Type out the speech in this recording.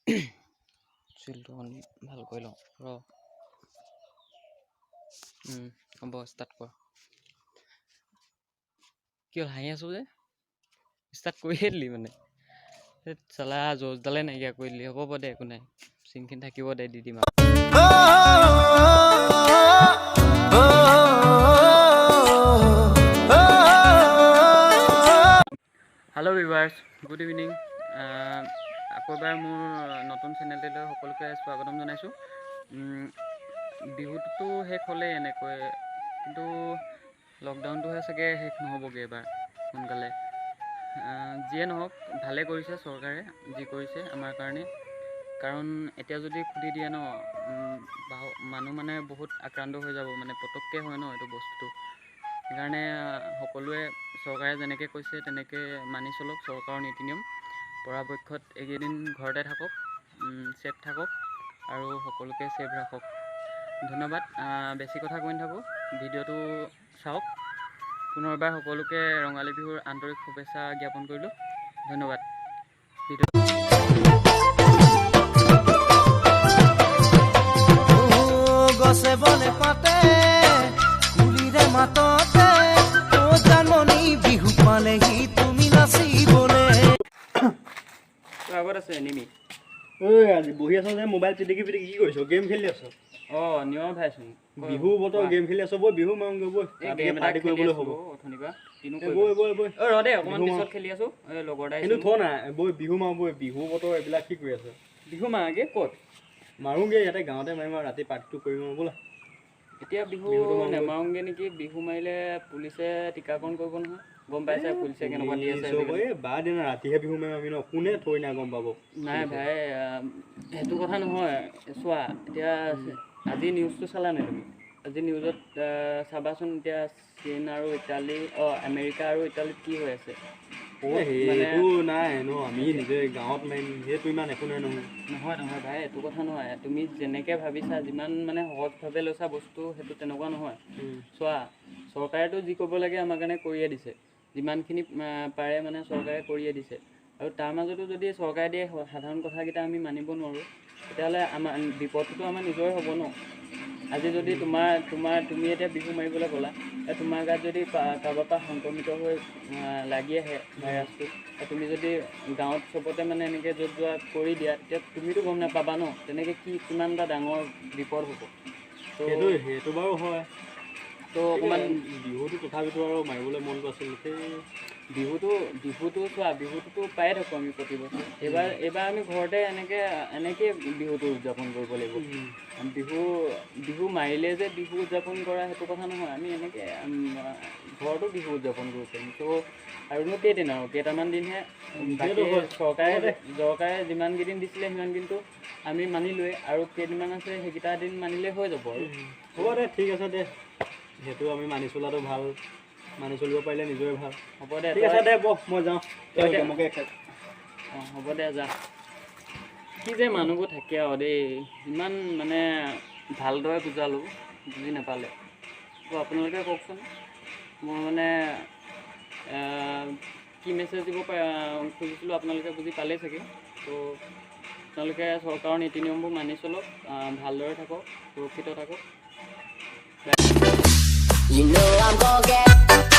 চুলিটো অকণ ভাল কৰি লওঁ ৰ। হ'ব, ষ্টাৰ্ট কৰ। কি হ'ল, হাঁহি আছো যে? ষ্টাৰ্ট কৰিয়ে দিলি মানে। ধেৎ চালা, য'জডালে নাইকিয়া কৰি দিলি। হ'ব দে, একো নাই, চিনখিনি থাকিব দে, দি দিম আৰু। Hello viewers, good evening. আকৌ এবাৰ মোৰ নতুন চেনেলটোলৈ সকলোকে স্বাগতম জনাইছোঁ। বিহুটোতো শেষ হ'লেই এনেকৈ, কিন্তু লকডাউনটোহে চাগে শেষ নহ'বগৈ এইবাৰ সোনকালে। যিয়ে নহওক, ভালে কৰিছে চৰকাৰে যি কৰিছে আমাৰ কাৰণে। কাৰণ এতিয়া যদি খুলি দিয়ে ন, মানুহ মানে বহুত আক্ৰান্ত হৈ যাব, মানে পটককৈ হয় ন এইটো বস্তুটো। সেইকাৰণে সকলোৱে চৰকাৰে যেনেকৈ কৈছে তেনেকৈ মানি চলক চৰকাৰৰ নীতি নিয়ম। পৰাপক্ষত এইকেইদিন ঘৰতে থাকক, ছেফ থাকক আৰু সকলোকে ছেফ ৰাখক। ধন্যবাদ। বেছি কথা কৈ নাথাকোঁ, ভিডিঅ'টো চাওক। পুনৰবাৰ সকলোকে ৰঙালী বিহুৰ আন্তৰিক শুভেচ্ছা জ্ঞাপন কৰিলোঁ। ধন্যবাদ। ভিডিঅ' গছে বনে পাতে কুলিৰে মাততে, অ জানমণি, বিহু পালেহি, তুমি নাচিবলে। তোৰ আগত আছে এনিমি। ঐ, আজি বহি আছ যে মোবাইল পিটিকি পিটিকি, কি কৰিছ? গেম খেলি আছ? অঁ, নিয়ৰ ভাইচোন। বিহু বতৰ, গেম খেলি আছ? বৈ, বিহু মাৰোঁগৈ বৈ। এই ৰাতিকে গেম এটা পাৰ্টি খেলি কৰিবলৈ আছিলোঁ হ'ব। অথনিৰ পৰা কিনো এই কৰিবা? বৈ বৈ বৈ। ঐ ৰ দে অকণমান, বিহু পিছত মাৰো। খেলি আছোঁ। এই লগৰ এটা কিন্তু আহিছে। থ না, বৈ, বিহু মাৰো বৈ। বিহু বতৰ, এইবিলাক কি কৰি আছ? বিহু মাৰাগে ক'ত? মাৰোঁগৈ, ইয়াতে গাঁৱতে মাৰিম আৰু ৰাতি পাৰ্টিটো কৰিম আৰু, ব'লা। এতিয়া বিহু বিহুটো মাৰোগৈ। নেমাৰোঁগৈ নেকি? বিহু মাৰিলে পুলিচে টীকাকৰণ কৰিব নহয়, গম পাইছে পুলিচে কেনেকুৱা দি আছে পুলিচক আজিকালি। এই বাদ দে না, ৰাতিহে বিহু মাৰিম আমি ন। কোনে থৈ না গম পাব? নাই ভাই, সেইটো কথা নহয়। চোৱা, এতিয়া আজি নিউজটো চালা নাই তুমি? আজি নিউজত চাবাচোন, এতিয়া চীন আৰু ইটালী, অঁ, আমেৰিকা আৰু ইটালীত কি হৈ আছে বহুত মানে। সেইটো নাই ন, আমি নিজে গাঁৱত মাৰিম, সেইটো ইমান একো নাই নহয়। নহয় নহয় ভাই, এইটো কথা নহয়। তুমি যেনেকৈ ভাবিছা, যিমান মানে সহজভাৱে লৈছা বস্তু, সেইটো তেনেকুৱা নহয়। চোৱা, চৰকাৰেতো যি কৰিব লাগে আমাৰ কাৰণে কৰিয়ে দিছে। যিমানখিনি পাৰে মানে চৰকাৰে কৰিয়ে দিছে। আৰু তাৰ মাজতো যদি চৰকাৰে দিয়ে সাধাৰণ কথাকেইটা আমি মানিব নোৱাৰোঁ, তেতিয়াহ'লে আমাৰ বিপদটোতো আমাৰ নিজৰে হ'ব ন। আজি যদি তোমাৰ তোমাৰ তুমি এতিয়া বিহু মাৰিবলৈ গ'লা, তোমাৰ গাত যদি কাৰোবাৰ পৰা সংক্ৰমিত হৈ লাগি আহে ভাইৰাছটো, তুমি যদি গাঁৱত চবতে মানে এনেকৈ য'ত যোৱা কৰি দিয়া, তেতিয়া তুমিতো গম নাপাবা ন, তেনেকৈ কি কিমান এটা ডাঙৰ বিপদ হ'ব। ত' সেইটো বাৰু হয়। ত' অকণমান বিহুটো তথাপিতো আৰু মাৰিবলৈ মনটো আছিল সেই। বিহুটো চোৱা, বিহুটোতো পায়ে থাকোঁ আমি প্ৰতি বছৰ। এইবাৰ আমি ঘৰতে এনেকৈ বিহুটো উদযাপন কৰিব লাগিব। বিহু বিহু মাৰিলে যে বিহু উদযাপন কৰা সেইটো কথা নহয়। আমি এনেকৈ ঘৰতো বিহু উদযাপন কৰিব পাৰিম। ত' আৰুনো কেইদিন আৰু কেইটামান দিনহে বাকী। সেইটো হয়। চৰকাৰে হ'ব দে। চৰকাৰে যিমানকেইদিন দিছিলে সিমানদিনটো আমি মানিলোৱে, আৰু কেইদিনমান আছে, সেইকেইটা দিন মানিলে হৈ যাব আৰু। হ'ব দে, ঠিক আছে দে। সেইটো আমি মানি চলাটো ভাল, মানি চলিব পাৰিলে নিজৰে ভাল। হ'ব দে। ঠিক আছে দে, বহ, মই যাওঁ। তই এতিয়া- গেমকে খেল। অঁ, হ'ব দে, যা। কি যে মানুহবোৰ থাকে আৰু দেই, ইমান মানে ভালদৰে বুজালোঁ, বুজি নাপালে। ত' আপোনালোকে কওকচোন, মই মানে কি মেছেজ দিব খুজিছিলোঁ আপোনালোকে বুজি পালেই চাগে। ত' আপোনালোকে চৰকাৰৰ নীতি নিয়মবোৰ মানি চলক, ভালদৰে থাকক, সুৰক্ষিত থাকক। You know I'm gonna get